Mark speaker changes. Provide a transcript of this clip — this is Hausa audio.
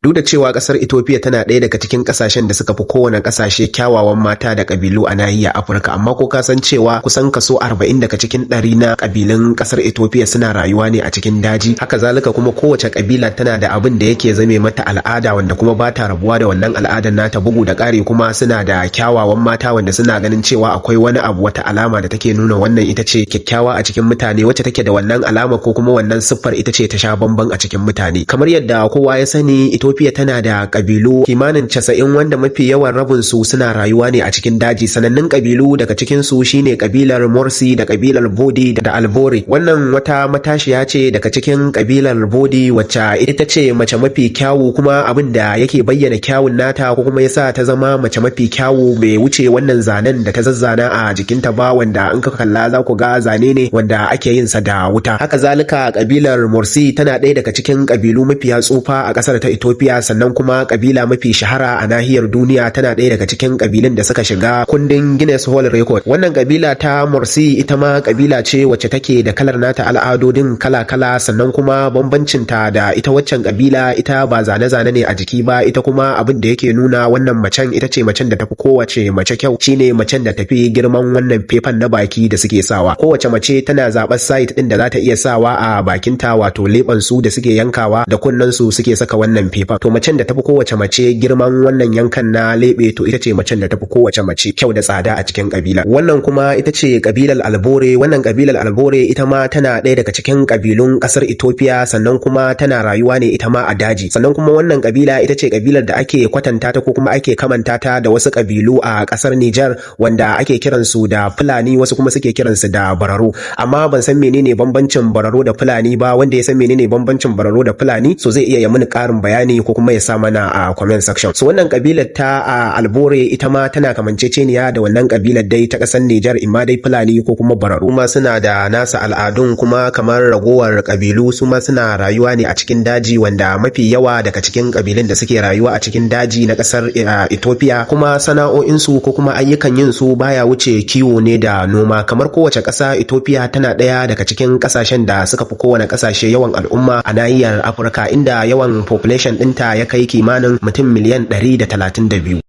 Speaker 1: Duk da cewa kasar Ethiopia tana ɗaya daga cikin kasashen da suka fi kowane kasashe kyawawan mata da kabilu a nahiyar Afirka, amma ko ka san cewa kusan kaso 40 daga cikin 100 na kabilun kasar Ethiopia suna rayuwa ne a cikin daji? Haka zalika kuma kowace kabila tana da abin da yake zame mata al'ada, wanda kuma ba ta rabuwa da wannan al'adar nata. Bugu da ƙari kuma suna da kyawawan mata, wanda suna ganin cewa akwai wani abu, wata alama da take nuna wannan ita ce kyakkyawa a cikin mutane. Wacce take da wannan alama ko kuma wannan siffar, ita ce ta sha bamban a cikin mutane. Kamar yadda kowa ya sani, Ethiopia tana da kabilu kimanin 90, wanda mafi yawan rabin su suna rayuwa ne a cikin daji. Sanannun kabilu daga cikin su shine kabilar Morsi da kabilar Bodi da Albore. Wannan wata matashiya ce daga cikin kabilar Bodi, wacce ita ce mace mafi kyawu, kuma abin da yake bayyana kyawun nata ko kuma yasa ta zama mace mafi kyawu bai wuce wannan zanen da ta zazzana a jikinta ba, wanda in ka kalla za ku ga zane ne wanda ake yin sa da wuta. Haka zalika kabilar Morsi tana ɗaya daga cikin kabilu mafiya tsufa a ƙasar ta Ethiopia, sannan kuma kabila mafi shahara a nahiyar duniya, tana ɗaya daga cikin kabilun da suka shiga kundin Guinness World Record. Wannan kabila ta Morsi ita ma kabila ce wacce take da kalar nata al'adodin kala-kala, sannan kuma bambancin ta da ita waccan kabila, ita ba zane-zane ne a jiki ba, ita kuma abin da yake nuna wannan macen ita ce macen da tafi kowace mace kyau shine macen da tafi girman wannan fefan na baki da suke sawa. Kowace mace tana zaɓar site ɗin da za ta iya sawa a bakinta, wato leɓen su da suke yankawa da kunnen su suke saka wannan fefa. To, macen da tafi kowace mace girman wannan yankan na leɓe, to ita ce macen da tafi kowace mace kyau da tsada a cikin kabila. Wannan kuma ita ce kabilar Albore. Wannan kabilar Albore ita ma tana ɗaya daga cikin kabilun ƙasar Ethiopia, sannan kuma tana rayuwa ne ita ma a daji. Sannan kuma wannan kabila ita ce kabilar da ake kwatanta ta ko kuma ake kamanta ta da wasu kabilu a ƙasar Niger, wanda ake kiransu da Fulani, wasu kuma suke kiransu da Bararo, amma ban san menene bambancin Bararo da Fulani ba. Wanda ya san menene bambancin Bararo da Fulani, so zai iya ya mini ƙarin bayani ko kuma ya sa mana a comment section. So wannan kabilar ta a Albore ita ma tana kamanceceniya da wannan kabilar dai ta ƙasar Niger, imma dai Fulani ko kuma Bararo. Kuma suna da nasa al'adun, kuma kamar ragowar kabilu su ma suna rayuwa ne a cikin daji, wanda mafi yawa daga cikin kabilun da suke rayuwa a cikin daji na ƙasar Ethiopia, kuma sana'o'insu ko kuma ayyukan yin su baya wuce kiwo ne da noma. Kamar kowace ƙasa, Ethiopia tana ɗaya daga cikin ƙasashen da suka fi kowane ƙasashe yawan al'umma a nahiyar Afirka, inda yawan population ɗinta ya kai kimanin mutum miliyan 132.